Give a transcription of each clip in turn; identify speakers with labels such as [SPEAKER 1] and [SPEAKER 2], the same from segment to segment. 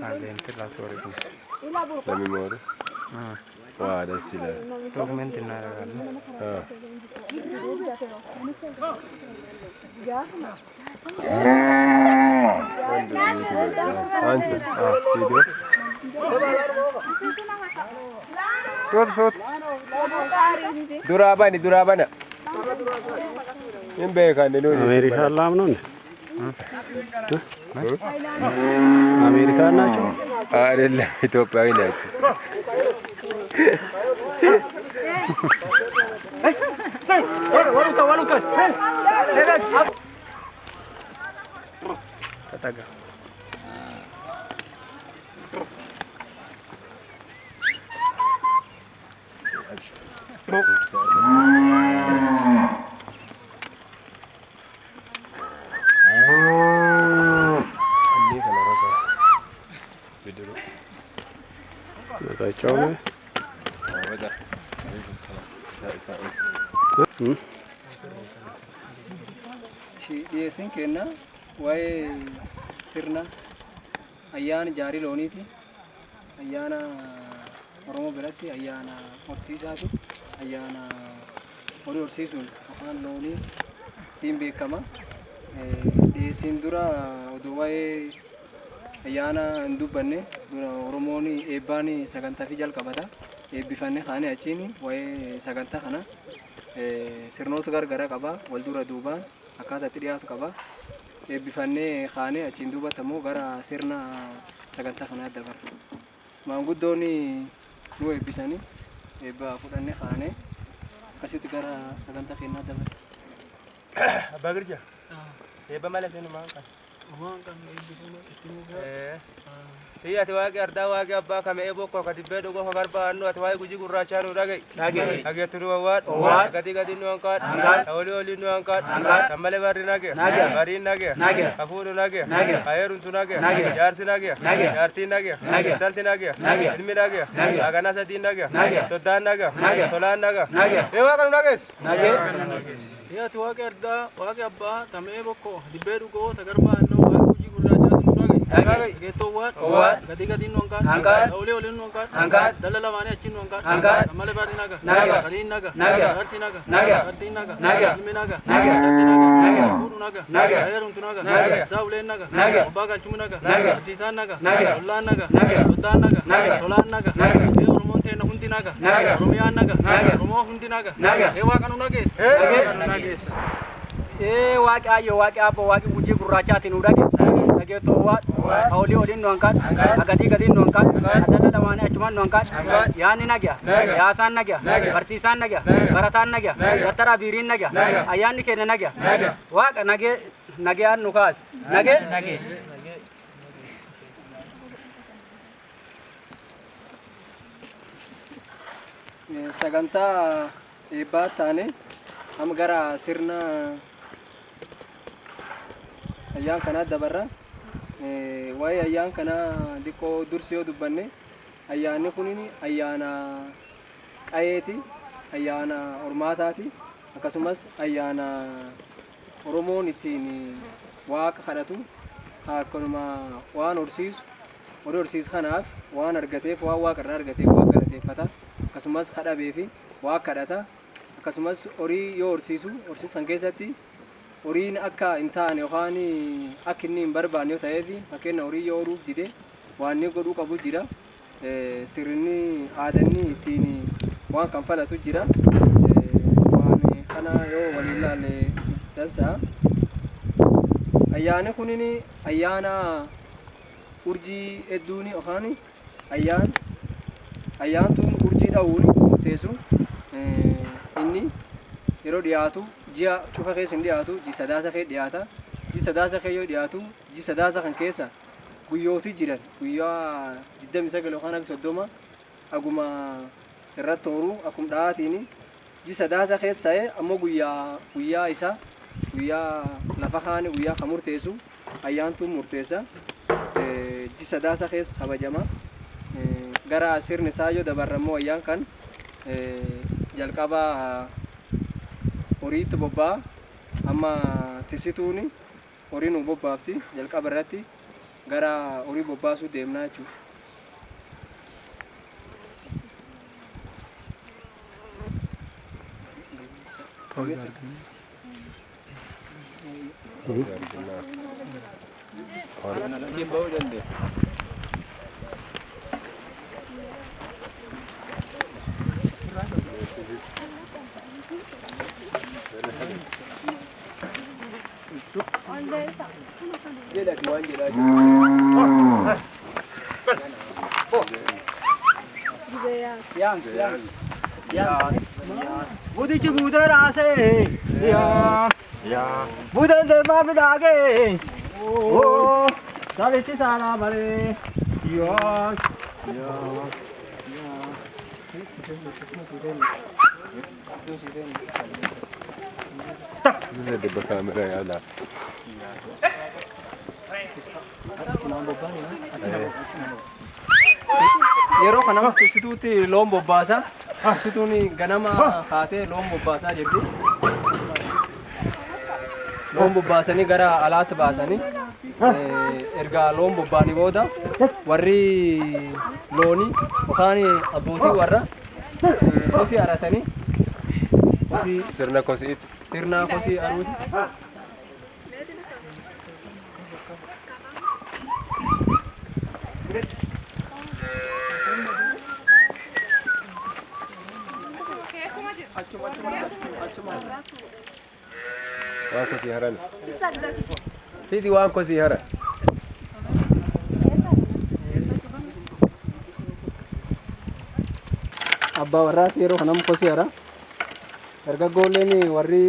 [SPEAKER 1] ለ memory ዋ ደስ ይላል።
[SPEAKER 2] Document እናደርጋለን።
[SPEAKER 1] አንስ ቪዲዮ።
[SPEAKER 2] ሶት ሶት።
[SPEAKER 1] Duraa bani, duraa bana. Hin beekan nuuni.
[SPEAKER 3] አሜሪካ ላም ነው እንዴ? አሜሪካን ናቸው።
[SPEAKER 1] አይደለም፣ ኢትዮጵያዊ ናቸው።
[SPEAKER 2] ተጠጋ።
[SPEAKER 1] Inni kana irra bidiruu.
[SPEAKER 3] መጠጫው ነው።
[SPEAKER 4] Dhiyeessiin kenna waa'ee sirna ayyaana jaarii looniiti. Ayyaana Oromoo biratti ayyaana horsiisaati. Ayyaana horii horsiisuun afaan loonii ittiin beekama. Dhiyeessiin dura odoo waa'ee ayyaana hin dubbanne dura Oromoon eebbaan sagantaa fi jalqabata. Eebbifannee kaanee achiin waa'ee sagantaa kana sirnoota garagaraa qaba. Wal dura duubaan akkaataa itti dhiyaatu qaba. Eebbifannee kaanee achiin duubatti ammoo gara sirna sagantaa kanaa dabarra. Maanguddoon nu eebbisanii eebba fudhannee kaanee akkasitti gara sagantaa keenyaa dabarra.
[SPEAKER 5] Abbaa Girja. Eebba malee kennu maan kan? Iyya ati waaqi ardaa waaqi abbaa kame eeboo koo ka dibbee dhugoo ka garba annu ati waa'ee gujii gurraachaa nu dhaga'i. Dhageettu nu wawwaadhu. Gatii gatii nu hanqaadhu. Ta olii olii nu hanqaadhu. Ta malee barri nage. Bariin nage. Ka fuudhu nage. Ka heerumtu nage. Jaarsi nage. Jaartiin nage. Intalti nage. Ilmi nage. Hagana sadiin nage. Soddaan nage. Tolaan nage. Ee waaqa nu dhageessu.
[SPEAKER 6] Ati waaqi ardaa waaqi abbaa tamee bokkoo dibbee dhugoo ta garba annoo waaqi gujii gurraachaati nu dhagaye. Dhageettoo waad gatii gatiin nu hanqaadhu. Olii oliin nu hanqaadhu. Dalla lamaanii achiin nu hanqaadhu. Ammalee barri naga. Galiin naga. Jaarsi naga. Jaartiin naga. Ilmi naga. Intalti naga. Fuudhu naga. Heerumtu naga. Isaa uleen naga. Abbaa galchumu naga. Barsiisaan naga. Ollaan naga. Soddaan naga. Tolaan naga. Ee Oromoon teenna hundi naga. Oromiyaan naga. Oromoo hundi naga. Ee waaqa nu nageessa.
[SPEAKER 4] Ee waaqi ayyo waaqi abbo waaqi gujii gurraachaati nu dhage. Dhageettoo waadhu. Olii oliin nu hanqaadhu. Gatii gatiin nu hanqaadhu. Dalla lamaanii achumaan nu hanqaadhu. Yaanni nagya. Yaasaan nagya. Barsiisaan nagya. Barataan nagya. Dattara biiriin nagya. Ayyaanni keenya nagya. Waaqa nagee nagayaan nu kaase. Nagee. Sagantaa eebbaa taane amma gara sirna ayyaan kanaa dabarra. Waa'ee ayyaan kanaa xiqqoo dursi yoo dubbanne ayyaanni kun ayyaana qayeeti, ayyaana hormaataati, akkasumas ayyaana Oromoon ittiin waaqa kadhatu akkanuma waan horsiisu horii horsiisu kanaaf waan argateef waan waaqa irraa argateef waaqa galateeffata, akkasumas kadhabee fi waaqa kadhata, akkasumas horii yoo horsiisu horsiisu kan keessatti horiin akka hin taane yookaan akka inni hin barbaanne yoo ta'eef, fakkeenya horii yoo horuuf dide waan inni godhuu qabu jira. Sirni aadanni ittiin waan kan falatu jira. Waan kana yoo waliin ilaalle dansa. Ayyaanni kunin ayyaana urjii hedduun yookaan ayyaantuun urjii dha'uun murteessu. Inni yeroo dhiyaatu ji'a cufa keessa hin dhiyaatu, ji'a sadaasa keessa dhiyaata. Ji'a sadaasa keessa yoo dhiyaatu ji'a sadaasa kan keessa guyyooti jiran guyyaa 29 yookaan akka 30 aguma irratti horu akkuma dhahaatiin ji'a sadaasa keessa ta'e ammoo guyyaa guyyaa isaa guyyaa lafa kaani guyyaa kan murteessu ayyaantuun murteessa. Ji'a sadaasa keessa kabajama. Gara sirni isaa yoo dabarra immoo ayyaan kan jalqaba horiitti bobba'a. Amma tisituun horii nu bobbaafti jalqaba irratti. Gara horii bobbaasuu deemnaa jechuudha. Jedhati waan jedhaa jiru.
[SPEAKER 5] Budichi buudar aase ya ya budan de ma bidage o savichi sala mare ya ya.
[SPEAKER 1] በካሜራ ያላ
[SPEAKER 4] Yeroo kana tiksituutti loon bobbaasa. Tiksituun ganama kaatee loon bobbaasaa jirti. Loon bobbaasanii gara alaatti baasanii erga loon bobbaanii booda warri loonii yookaan abbootii warra kosii haratanii kosii
[SPEAKER 1] sirna kosiitti
[SPEAKER 4] sirna kosii haruuti.
[SPEAKER 1] Waan kosii haran. Fidi waan kosii haran.
[SPEAKER 4] Abbaa warraati yeroo kanam kosii hara. Dargaggoolleen warri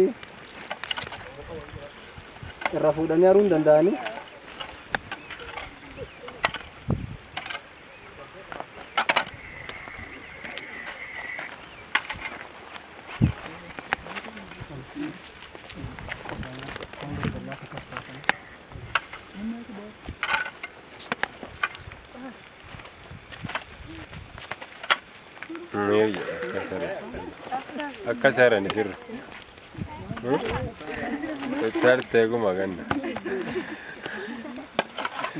[SPEAKER 4] irra fuudhanii haruu hin danda'anii.
[SPEAKER 1] Akkas haran sirri. Tarteeguma ganna.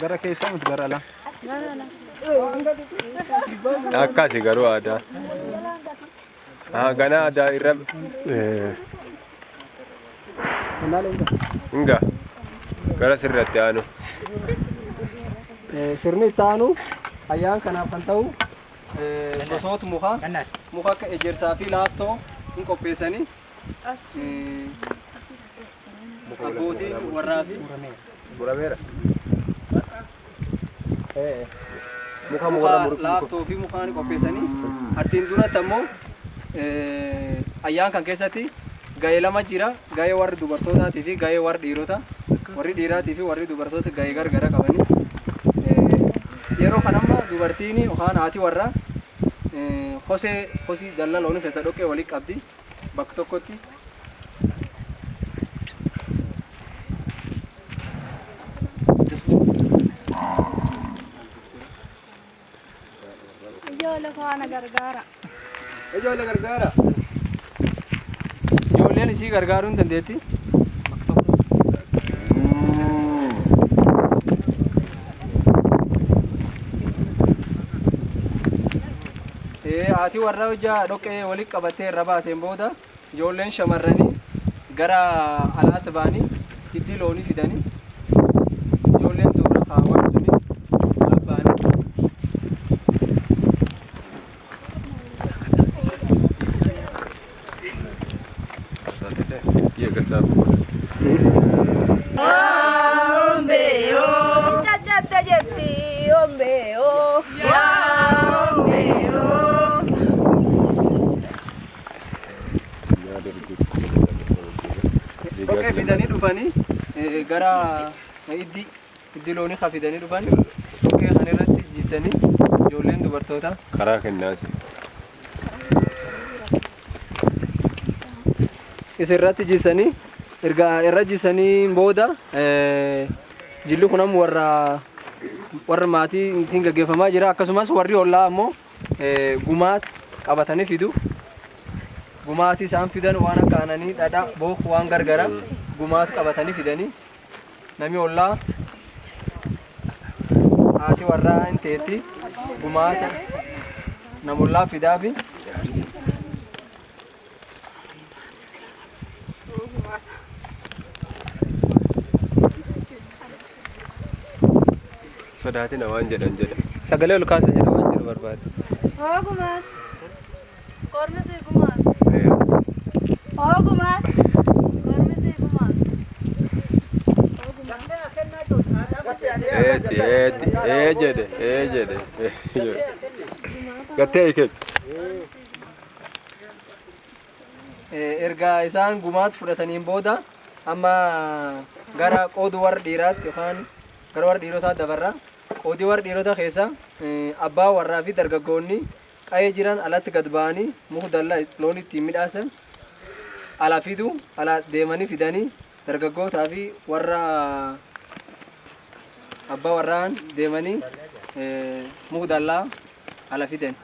[SPEAKER 2] Gara keessaa miti gara alaa.
[SPEAKER 1] Akkasi garuu aadaa. Ganaa aadaa irra. Hinga gara sirratti aanu.
[SPEAKER 4] Sirni itti aanu ayyaan kanaaf kan ta'u gosoota mukaa muka akka ejersaa fi laaftoo hin qopheessanii abbootiin warraa fi
[SPEAKER 1] Murameera.
[SPEAKER 4] muka laaftoo fi mukaan qopheessanii artiin duratti ammoo ayyaan kan keessatti gahee lama jira, gahee warri dubartootaatii fi gahee warri dhiirota, warri dhiiraatii fi warri dubartoota gahee gargara qabanii. Yeroo kanamma dubartiin yookaan haati warraa kosee kosii dallaa loonii keessa dhoqqee walii qabdi bakka tokkotti.
[SPEAKER 7] Ijoollee faana gargaara.
[SPEAKER 4] Ijoollee gargaara. Ijoolleen isii gargaaruu hin dandeetti. Haati warraa hojjaa dhoqqee walitti qabattee irra baateen booda ijoolleen shamarranii gara alaatti ba'anii hiddii loonii fidanii ijoolleen dubra kaawwan suni ala ba'anii.
[SPEAKER 7] Chachatte jetti ombeo. Yaa ombeo.
[SPEAKER 4] Dhoqqee fidanii dhufanii gara iddii loonii kan fidanii dhufanii dhoqqee kan irratti jissanii ijoolleen dubartoota
[SPEAKER 1] Karaa kennaasi.
[SPEAKER 4] Isirratti jissanii erga irra jissanii booda jilli kun ammoo warra maatii ittiin gaggeeffamaa jira, akkasumas warri ollaa ammoo gumaat qabatanii fidu. Gumaatii isaan fidan waan akka aananii, dhadhaa, booku waan gargara gumaat qabatanii fidanii namni ollaa Haati warraa hin teetti gumaata namullaa fidaafi.
[SPEAKER 1] Sodaatina waan jedhan jedhe.
[SPEAKER 2] Sagalee ol kaasa jedha waan jedhu barbaade.
[SPEAKER 7] Ogumaat. Kormi sii gumaat. Ogumaat. Kormi sii gumaat.
[SPEAKER 1] Eeti eeti ee jedhe ee jedhe. Gattee hiike.
[SPEAKER 4] Erga isaan gumaat fudhataniin booda amma gara qoodu warra dhiiraatti yookaan gara warra dhiirotaa dabarra. Qoodii warra dhiirotaa keessa abbaa warraa fi dargaggoonni qa'ee jiran alatti gad ba'anii muka dallaa loon ittiin midhaasan ala fidu, ala deemanii fidanii dargaggootaa fi warra abbaa warraan deemanii muka dallaa ala fidan.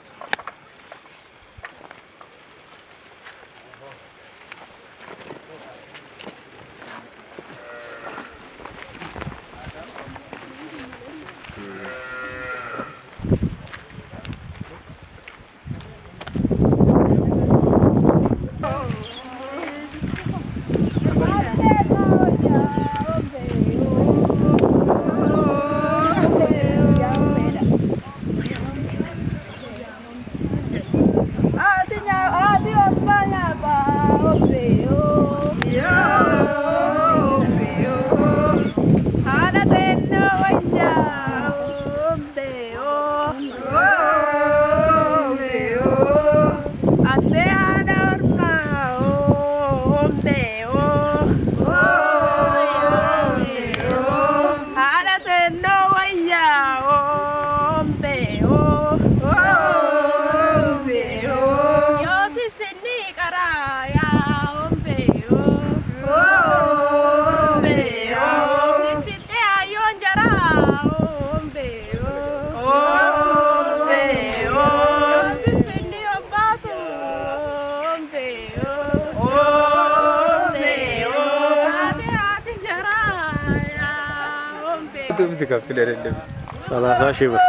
[SPEAKER 3] 30 ሺህ ብር.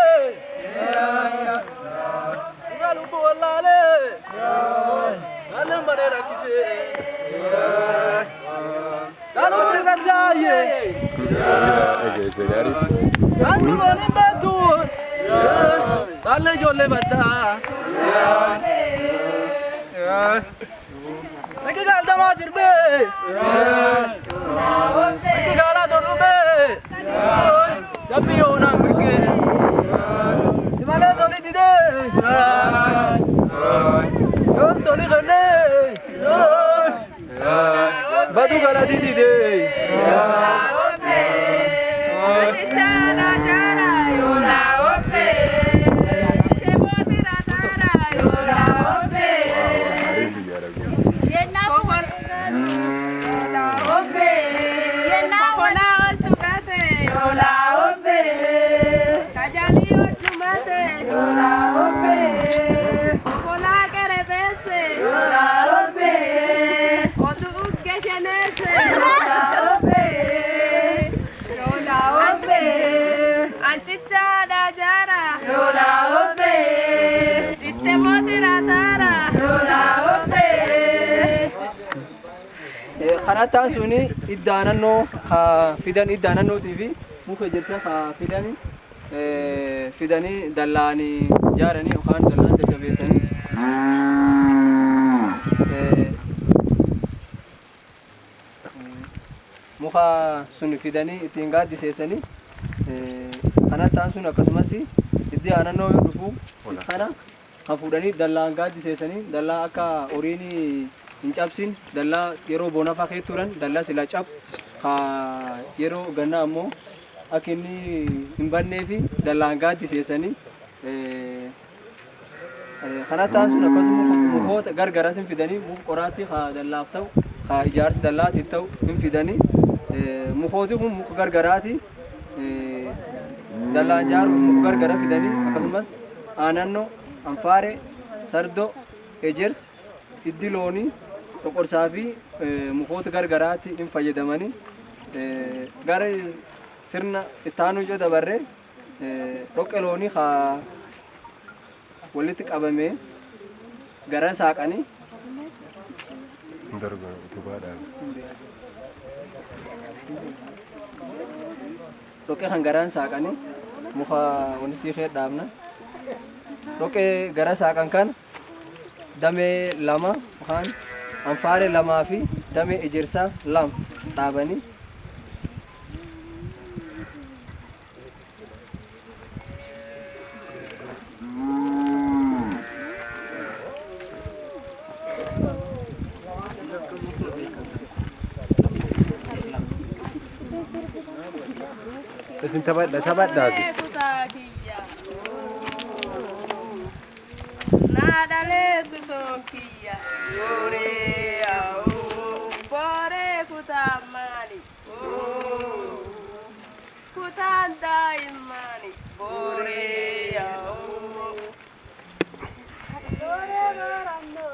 [SPEAKER 6] Dhalli ijoollee baddaa. Bakki gaaltamaa sirbee. Bakki gaalaa torrubee. Jabbi yoonaan mirgee.
[SPEAKER 4] Simalee toli didee. Yoos toli kennee. Badu galati didee. Kanattaan suni iddaa naannoo fidan, iddaa naannootii fi muka ejersa fidan fidanii dallaanii ijaaranii yookaan dallaan jajjabeessanii muka sun fidanii ittiin gaaddiseessanii. Kanattaan sun akkasumas iddi naannoo yoo dhufu kana kan fuudhanii dallaan gaaddiseessanii, dallaa akka horiin hin cabsin, dallaa yeroo bonaa fa'aa keessa turan, dallaa sila cabu ka yeroo gannaa ammoo akka inni hin bannee fi dallaan gaaddiseessanii. Kanattaan sun akkasuma mukoota gargaraas hin fidanii, muka qoraattii ka dallaaf ta'u, ka ijaarsa dallaatiif ta'u hin fidanii. Mukooti kun muka gargaraati, dallaan ijaaruuf muka gargara fidanii, akkasumas aanannoo, anfaaree, sardoo, ejersa, iddi loonii, coqorsaa fi mukoota gargaraatti hin fayyadamanii. Gara sirna ittaanuu yoo dabarre Dhoqqee loonii haa walitti qabamee gara saaqanii dhoqqee kan garaan saaqanii muka walitti ishee dhaabna. Dhoqqee gara saaqan kana damee lama yookaan anfaaree lamaa fi damee ejersaa lama dhaabanii
[SPEAKER 1] Isin taphadha taphadhaati.
[SPEAKER 7] Kutaa kiyya. Naadhalee sutoo kiyya. Booree booree kutaa maali? Kutaan daa'immaani. Booree Booree boorannoo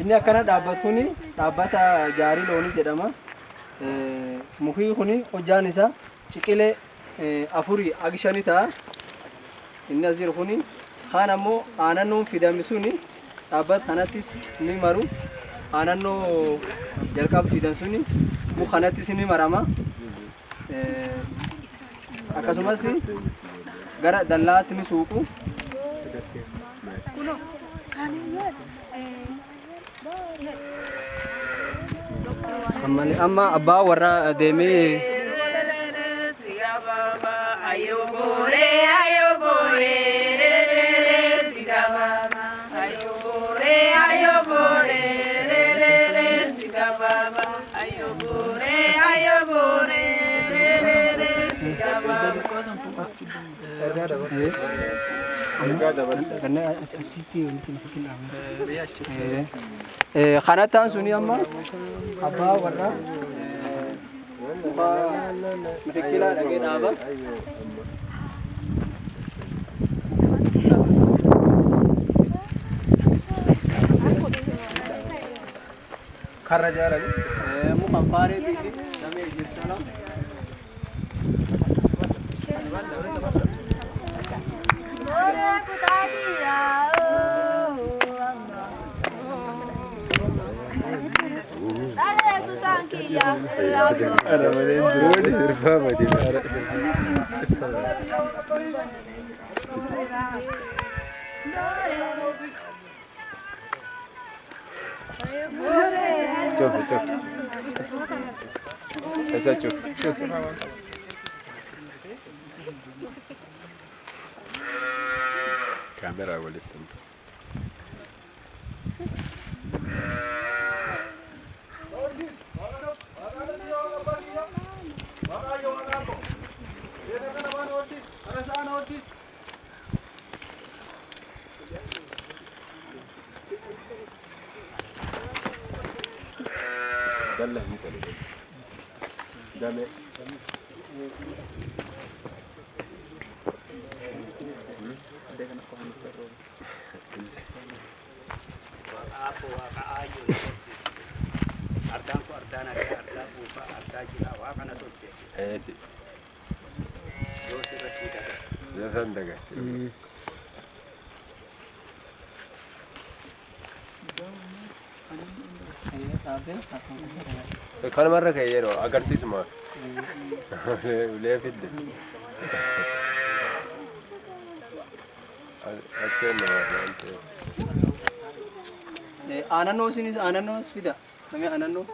[SPEAKER 4] Inni akkana dhaabbatu kuni dhaabbata jaarii loonii jedhama. Mukii kuni hojjaan isaa ciqilee afurii agi shanii ta'a. Inni as jiru kuni kaan ammoo aanannoon fidame suni dhaabbata kanattis ni maru. Aanannoo jalqaba fidan suni muka kanattis ni marama. Akkasumas gara dallaatti ni suuqu. Amma abbaa warra deemee Kanattaan suni amma abbaa warra muka mikikkilaa dhaqee dhaaba.
[SPEAKER 1] Karra jaalani.
[SPEAKER 4] Muka anfaareetii fi damee ejersaa lama.
[SPEAKER 7] Booree kutaa kiyya. Dhalee sutaan kiyya.
[SPEAKER 1] Wali sirbaa mati. Chuf chuf. Esa chuf chuf. Kaameraa walitti. Dalla hin tole. Damee.
[SPEAKER 8] Waaqaafo waaqa aayyoo na barsiise. Ardaan kun ardaa nagaa, ardaa buufaa, ardaa jiraa, waaqa na tolche.
[SPEAKER 1] Eeti.
[SPEAKER 8] Yoo sirra sii daga.
[SPEAKER 1] Yoo san dagatte. Kanumarra ka'e yeroo agarsiisuma. Ulee fidde. Acheen nama waan ta'eef.
[SPEAKER 4] Aanannoo isinis aanannoos fida. Namni aanannoo.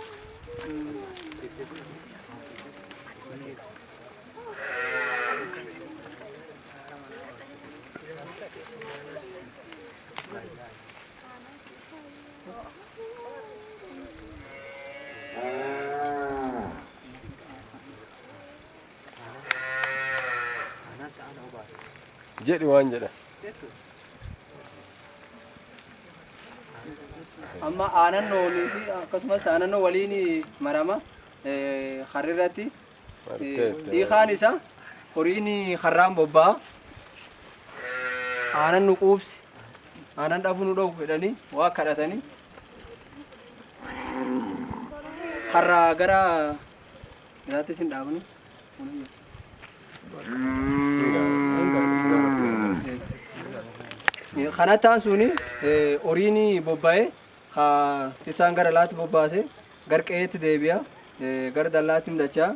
[SPEAKER 1] Jedhi waan jedha.
[SPEAKER 4] Amma aanannoonii fi akkasumas aanannoo waliin marama harrirratti. Hiikaan isaa horiin harraan bobba'a. Aanan nu quubsi. Aanan dhabuu nu dhoowwu jedhanii waa kadhatanii karraa gara isaattis hin dhaabnu. Kana ta'an suni horiin bobba'ee isaan gara laatti bobbaase gara qe'eetti deebi'a, gara dallaatti hidhachaa.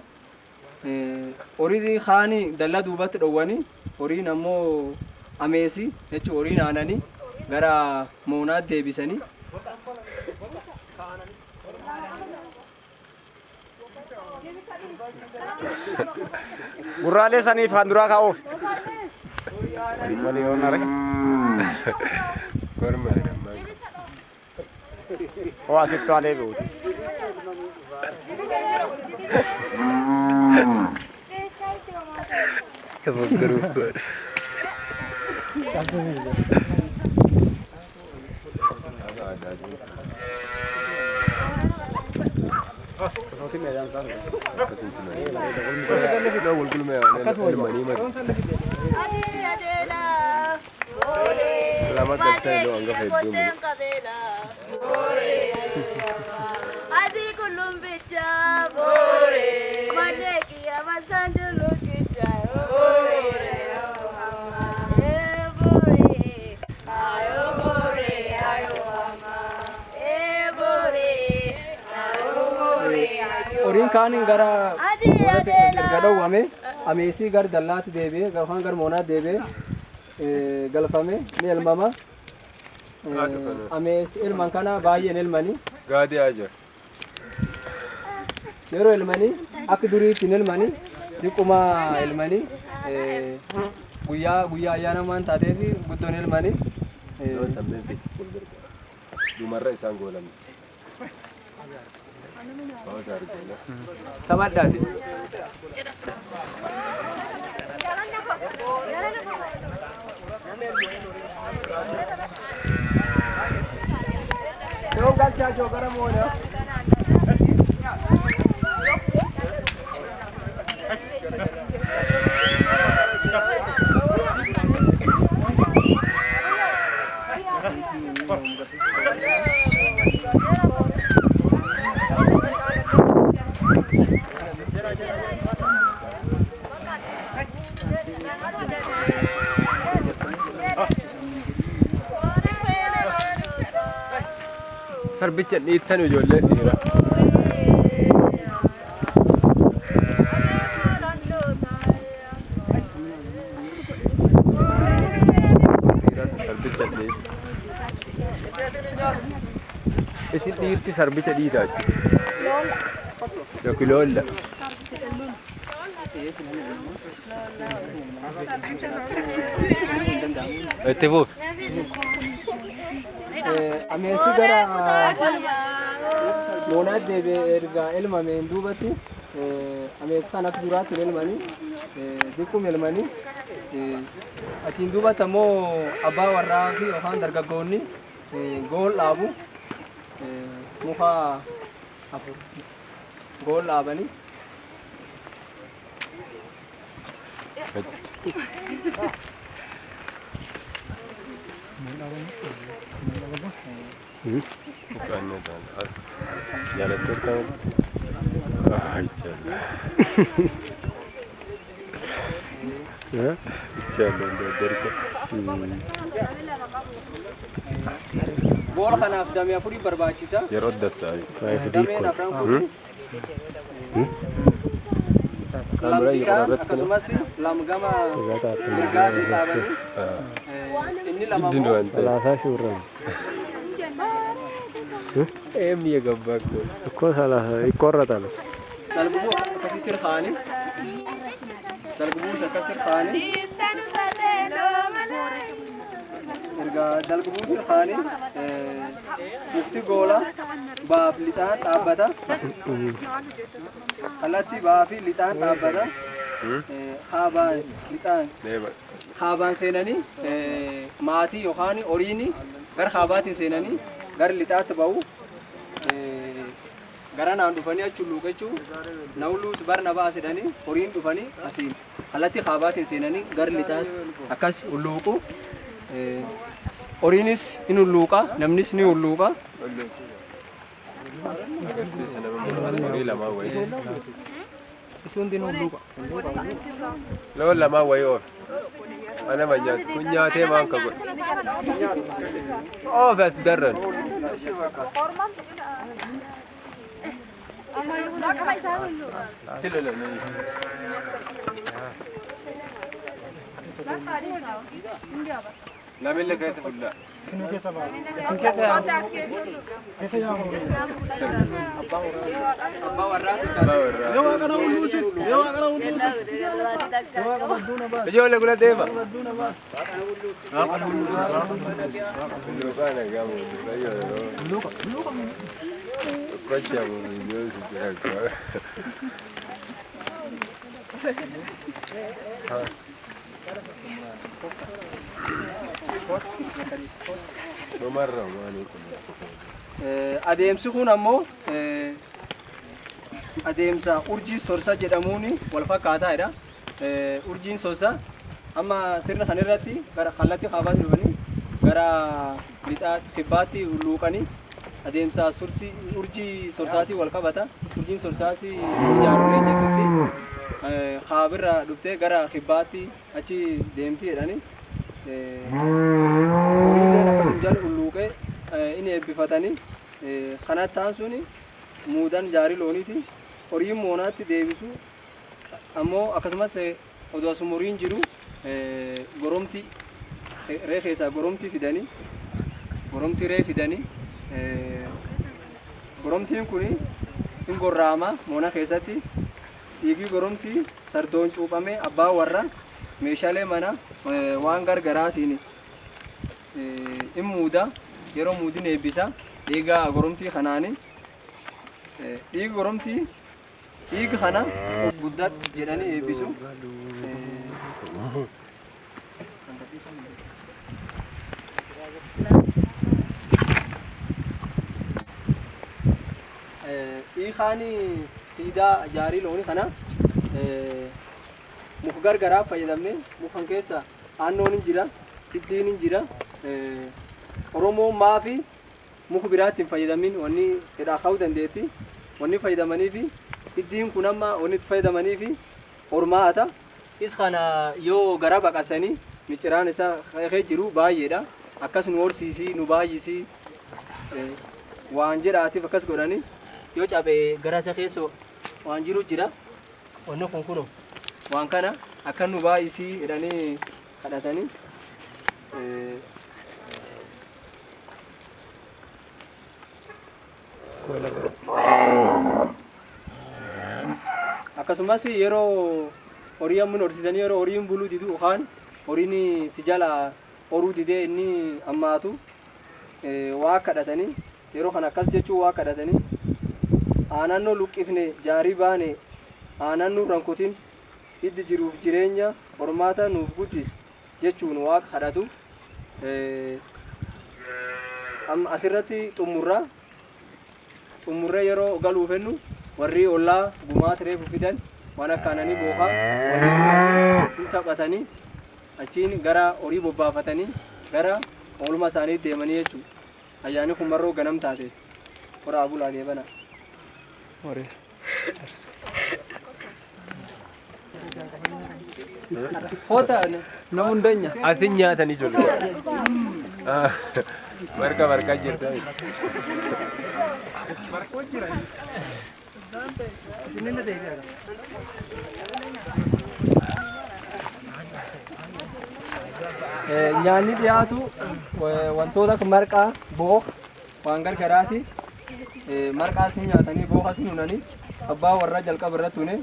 [SPEAKER 4] Horii kaanii dallaa duubatti dhowwanii, horiin ammoo ameesi jechuun horiin aananii gara moonaatti deebisanii.
[SPEAKER 5] Gurraalee saniif kan duraa kaa'uuf. Oo asitti waa deebi'u.
[SPEAKER 1] Lama galtee iddoo hangafa hedduu
[SPEAKER 7] Adi kulumbicha bore, maneki amasandulu kicha bore, eh bore, ayo bore, ayo ama, eh bore, ayo bore, ayo.
[SPEAKER 4] Horiin kaaniin gara
[SPEAKER 7] Adi adeela.
[SPEAKER 4] erga dhowwame ameesii gara dallaatti deebi'ee yookaan gara moonaatti deebi'ee galfame ni elmama. Ameesi elman kana baay'een elmanii.
[SPEAKER 1] Gaadii haa jiru.
[SPEAKER 4] Yeroo elmanii akka duriitti hin elmanii, dhiquma elmanii, guyyaa guyyaa ayyaana waan taateef guddoon elmanii.
[SPEAKER 1] Dumarra isaan goolamne.
[SPEAKER 2] Taphadhaasi.
[SPEAKER 4] Yoo galchaa joo gara moonaa.
[SPEAKER 1] Sarbicha dhiittan ijoollee dhiira. Sarbicha dhiitta. Isin dhiirti sarbicha dhiitaa jechuudha. Yookiin loolla.
[SPEAKER 2] Itti fufi.
[SPEAKER 4] Ameessi gara moonaatti deebi'ee erga elmameen duubatti, ameessi kan akka duraatti hin elmanii, xiqquma elmanii. Achiin duubatti ammoo abbaa warraa fi yookaan dargaggoonni gool dhaabu, muka afur gool dhaabanii.
[SPEAKER 1] Jaalattoota ይቻላል ይቻላል እንደወደድከው።
[SPEAKER 4] Gool kanaaf damee afurii barbaachisa.
[SPEAKER 1] Yeroo dassaa.
[SPEAKER 4] Dameen afran kun lama bitaan, akkasumas lama gama mirgaatiin dhaabanii, inni lama
[SPEAKER 1] Iddin
[SPEAKER 4] immoo
[SPEAKER 1] waan ta'e.
[SPEAKER 3] ሰላሳ ሺህ ብር ነው
[SPEAKER 1] ይሄም እየገባ እኮ ነው።
[SPEAKER 3] እኮ ሰላሳ ይቆረጣል እሱ።
[SPEAKER 4] Dalgubuu akkasitti hirkaanii, dalgubuus akkas hirkaanii, erga dalgubuus hirkaanii mukti goola baaf lixaan dhaabbata, kallattii baa fi lixaan dhaabbata, kaabaan lixaan kaabaan seenanii, maatii yookaan horiin gara kaabaatiin seenanii gara lixaatti ba'u. Gara naan dhufanii achi luuqachuu nawluus barna baasedhanii, horiin dhufanii asiin kallattii kaabaatiin seenanii gara lixaatti akkas hulluuqu. Horiinis in hulluuqa, namnis ni hulluuqa.
[SPEAKER 1] Agarsiisa nama muraasa horii lamaan wayii.
[SPEAKER 6] Isi hundinuu hulluuqa.
[SPEAKER 1] Loon lamaan wayii oofe. Ana nyaatu kun nyaatee maan ka godhe. Oofe as darran. Namillee keessa fulla.
[SPEAKER 4] Abbaa warraati.
[SPEAKER 6] Yoo waaqa na hulluusis. Yoo waaqa na hulluusis.
[SPEAKER 1] Ijoollee kula deema.
[SPEAKER 4] Adeemsi kun ammoo adeemsa urjii sorsa jedhamuun wal fakkaataadha. Urjiin sorsa amma sirna kana irratti gara kallattii kaabaatti dhufanii gara lixaa kibbaatti hulluuqanii adeemsa sursi urjii sorsaatiin wal qabata. Urjiin sorsaas jaarolee jettutti kaabirra dhuftee gara kibbaatti achi deemti jedhani. Horiileen akkasuma jala hulluuqee inni eebbifatanii kanatti taasisuun muudan jaarii looniiti. Horiin moonaatti deebisu ammoo akkasumas odoo asuma horiin jiru goromti ree keessaa goromtii fidanii goromtii ree fidanii goromtiin kun hin gorra'ama moona keessatti dhiigii goromtii sardoon cuuphamee abbaa warra meeshaalee mana waan gargaraatiin hin muuda yeroo muudin eebbisa dhiiga goromtii kanaani dhiiga goromtii dhiiga kana guddaa jedhanii eebbisu. Dhiigaan siidaa jaarii loonii kana muka gargaraa fayyadamne mukan keessa aannoon hin jira, hiddiin hin jira. Oromoon maafi muka biraatti hin fayyadamin wanni hidhaa ka'uu dandeetti. Wanni fayyadamaniifi hiddiin kun amma wanni itti fayyadamaniifi hormaata. Is kana yoo gara baqasanii miciraan isaa kee jiru baay'eedha. Akkas nu horsiisii nu baay'isii waan jedhaatiif akkas godhanii yoo cabe gara isa keessa waan jiru jira. Wanni kun kunoo waan kana akka nu baay'isii jedhanii kadhatanii. Akkasumas yeroo horii amma horsiisanii yeroo horiin buluu didu yookaan horiin si jala horuu didee inni ammaatu waa kadhatanii yeroo kana akkas jechuun waa kadhatanii aanannoo luqqifne jaarii baane aanan nu rankutin hiddi jiruuf jireenya hormaata nuuf guddis jechuun waa kadhatu. Amma asirratti xumurree yeroo galuu fennu warri ollaa gumaata reefu fidan waan akka aananii bookaa hin taphatanii achiin gara horii bobbaafatanii gara oolmaa isaanii deemanii jechuudha. Ayyaanni kun marroo ganam taateef horaa bulaa deebana. Hoota
[SPEAKER 2] Nama hundanya.
[SPEAKER 1] Asin nyaatanii jiru. Marqa marqaa jirta.
[SPEAKER 4] Nyaanni dhiyaatu wantoota akka marqaa, booka waan gargaraati. Marqaa sin nyaatanii booka sin hunanii abbaa warraa jalqaba irratti hune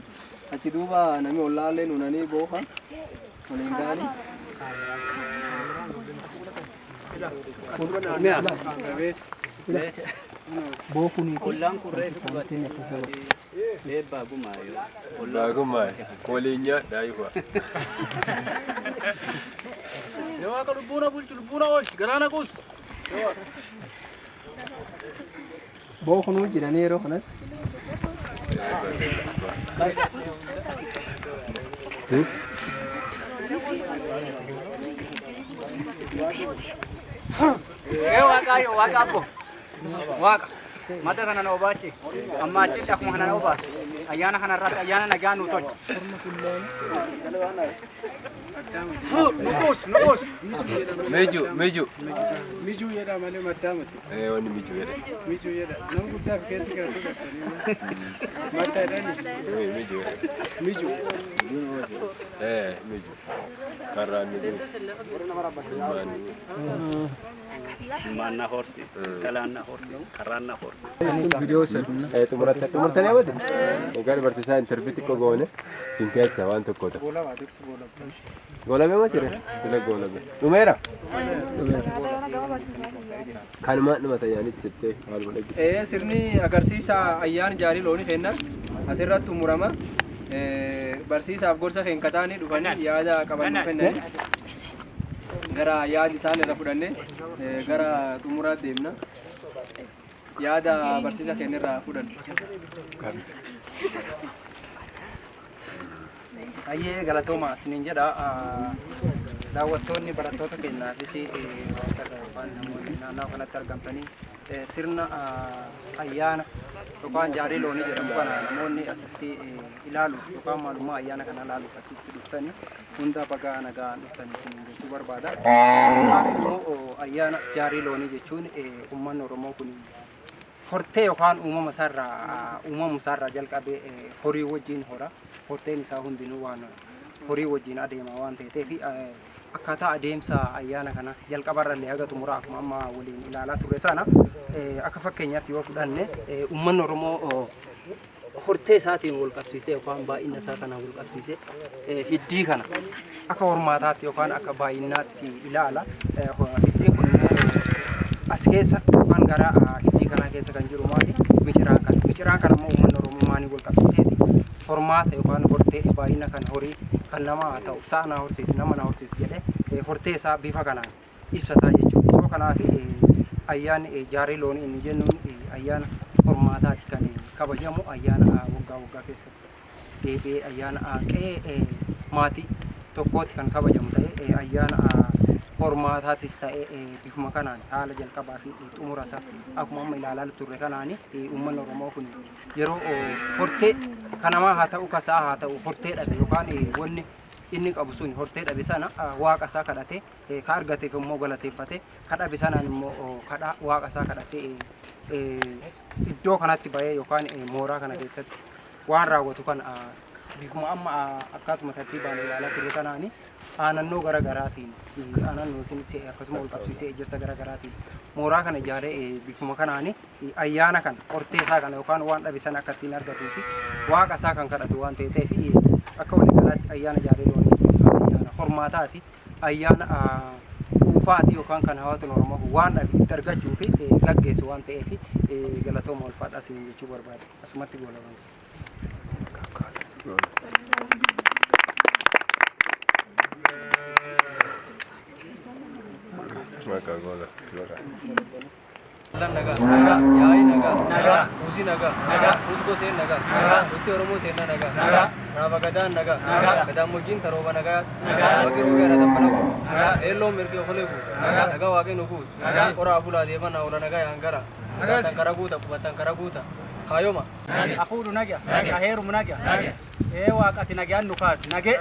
[SPEAKER 4] achi duuba namni ollaallee hunanii booka waliin ga'anii.
[SPEAKER 8] Ollaan kun reefu qubate. Eebbaa gumaa yoo.
[SPEAKER 1] Baagummaa waliin nyaadhaa ifa.
[SPEAKER 6] Yoo waaqa lubbuuna bulchu lubbuuna oolchi galaana kuus.
[SPEAKER 4] Bookunuu jiranii yeroo kanatti.
[SPEAKER 9] Ee Waaqayyo Waaqa abbo. Waaqa. Madda kana na obaachi. Amma achitti akkuma kana na obaasi. Ayyaana kana irratti ayyaana nagaa nu tolchi. Nuqus nuqus.
[SPEAKER 1] Miju miju.
[SPEAKER 5] Mijuu jedha malee maddaa miti.
[SPEAKER 1] Eh wanni miju jedha.
[SPEAKER 5] Mijuu jedha. Nama guddaaf keessa galatu gartanii. Madda jedhani.
[SPEAKER 1] Miju jedha.
[SPEAKER 5] Mijuu.
[SPEAKER 1] Eh miju. Karraan miju.
[SPEAKER 8] Ilmaan na horsiis, dhalaan na horsiis, karraan na horsiis.
[SPEAKER 1] Xumurtanii abate? Egaa barsiisaa interview xiqqoo goone siin keessa waan tokko ta'a. Goolame ma jire? Sila goolame. Dhumeera? Kanumaan dhumata ayyaanichi jettee maaluma dhaggite.
[SPEAKER 4] Ee sirni agarsiisa ayyaana jaarii loonii kenna asirratti xumurama. Barsiisaaf gorsa keenkataanii dhufanii yaada qaban nu kennanii gara yaada isaan irra fudhannee gara xumuraatti deemna. Yaada barsiisa keenya irraa fudhanna.
[SPEAKER 9] Ayyee galatooma isiniin jedha. Daawwattoonni barattoota keenyaafis hawaasa yookaan namoonni naannoo kanatti argamtanii sirna ayyaana yookaan jaarii loonii jedhamu kana namoonni asitti ilaaluuf yookaan maalummaa ayyaana kana ilaaluuf asitti dhuftanii hunda bagaa nagaan dhuftanii isiniin jechuu barbaada. Kaan immoo ayyaana jaarii loonii jechuun uummanni Oromoo kun hortee yookaan uumama isaarraa uumamu isaarraa jalqabee horii wajjin hora. Horteen isaa hundinuu waan horii wajjin adeema waan ta'eef akkaataa adeemsa ayyaana kana jalqabarrallee haga xumuraa akkuma amma waliin ilaalaa turre sana akka fakkeenyaatti yoo fudhanne uummanni Oromoo hortee isaatiin wal qabsiisee yookaan baay'ina isaa kanaan wal qabsiisee hiddii kana akka hormaataatti yookaan akka baay'inaatti ilaala. Hiddiin kun immoo as keessa yookaan gara hiddii kanaa keessa kan jiru maali? Miciraan kana. Miciraan kana immoo uummanni Oromoo maanii wal qabsiiseeti hormaata yookaan hortee baay'ina kan horii kan nama haa ta'u sa'a na horsiisi nama na horsiisi jedhee hortee isaa bifa kanaan ibsataa jechuudha. Soo kanaaf ayyaanni jaarii loonii inni jennuun ayyaana hormaataati kan kabajamu ayyaana waggaa waggaa keessatti deebi'ee ayyaana qe'ee maatii tokkootti kan kabajamu ta'ee ayyaana hormaataatis ta'ee bifuma kanaan haala jalqabaa fi xumura isaa akkuma amma ilaalaa turre kanaan uummanni Oromoo kun yeroo hortee kanamaa haa ta'u kasaa haa ta'u hortee dhabe yookaan wanni inni qabu sun hortee dhabe sana waaqa isaa kadhatee ka argateef immoo galateeffatee ka dhabe sanaan immoo kadhaa waaqa isaa kadhatee iddoo kanatti bahee yookaan mooraa kana keessatti waan raawwatu kan bifuma amma akkaatuma tartiibaan ilaalaa turre kanaani aanannoo gara garaatiin aanannoo isinis akkasuma wal qabsiisee ejersa gara garaatiin mooraa kana ijaaree bifuma kanaani ayyaana kana hortee isaa kana yookaan waan dhabe sana akka ittiin argatuu fi waaqa isaa kan kadhatu waan ta'eef akka waliigalaatti ayyaana jaarii loonii ayyaana hormaataati ayyaana quufaati yookaan kan hawaasni Oromoo waan dhabe itti argachuu fi gaggeessu waan ta'eef galatooma ulfaadhaa isin jechuu barbaada asumatti goolaban.
[SPEAKER 1] Maqaa goola. Maqaa.
[SPEAKER 4] Nagaa, nagaa, yaa'i nagaa, nagaa, kuusi nagaa, nagaa, kuus goseen nagaa, nagaa, gosti Oromoo teenna nagaa, nagaa, raaba gadaan nagaa, nagaa, gadaamojjiin tarooba nagaa, nagaa, waaqi roobee ara dambala guutu, nagaa, eelloon mirgi okolee guutu, nagaa, nagaa waaqi nu guutu, nagaa, qoraa bulaa deeman ola nagaa yaangara, qubatan kara guuta, qubatan kara guuta, kaayoma.
[SPEAKER 9] Afuudhu naga, aheerumu naga, ee waaqati nagaan nu kaasi nage.